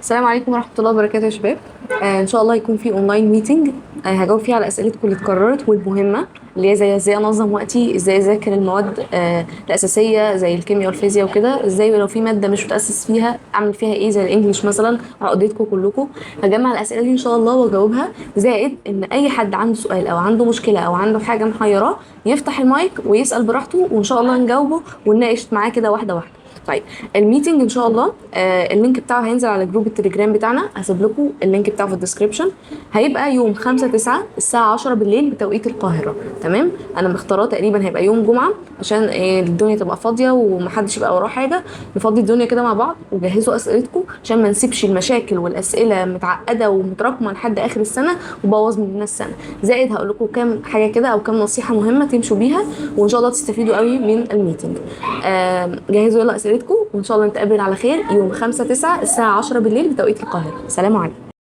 السلام عليكم ورحمة الله وبركاته يا شباب. ان شاء الله يكون في online meeting، هجاوب فيه على اسئلتكم اللي اتكررت والمهمة، اللي هي زي ازاي انظم وقتي، ازاي اذاكر المواد الاساسية زي الكيمياء والفيزياء وكده، ازاي لو في مادة مش متأسس فيها اعمل فيها ايه زي ال English مثلا، عقدتكم كلكم. هجمع الاسئلة دي ان شاء الله واجاوبها، زائد ان اي حد عنده سؤال او عنده مشكلة او عنده حاجة محيراه يفتح المايك ويسأل براحته، وان شاء الله نجاوبه ونناقش معاه كده واحدة واحدة. طيب، ال meeting ان شاء الله ال link بتاعه هينزل على group التليجرام بتاعنا، هسيب لكم ال link بتاعه في ال description. هيبقى يوم 5/9 الساعة 10 بالليل بتوقيت القاهرة، تمام؟ انا مختاراه تقريبا هيبقى يوم جمعة عشان الدنيا تبقى فاضية ومحدش يبقى وراه حاجة، نفضي الدنيا كده مع بعض، وجهزوا اسئلتكم عشان ما نسيبش المشاكل والاسئلة متعقدة ومتراكمة لحد اخر السنة وبوظ مننا السنة. زائد هقول لكم كام حاجة كده او كام نصيحة مهمة تمشوا بيها، وان شاء الله تستفيدوا قوي من ال meeting. جهزوا يلا اسئلتكم، وان شاء الله نتقابل على خير يوم 5/9 الساعة 10 بالليل بتوقيت القاهرة. سلام عليكم.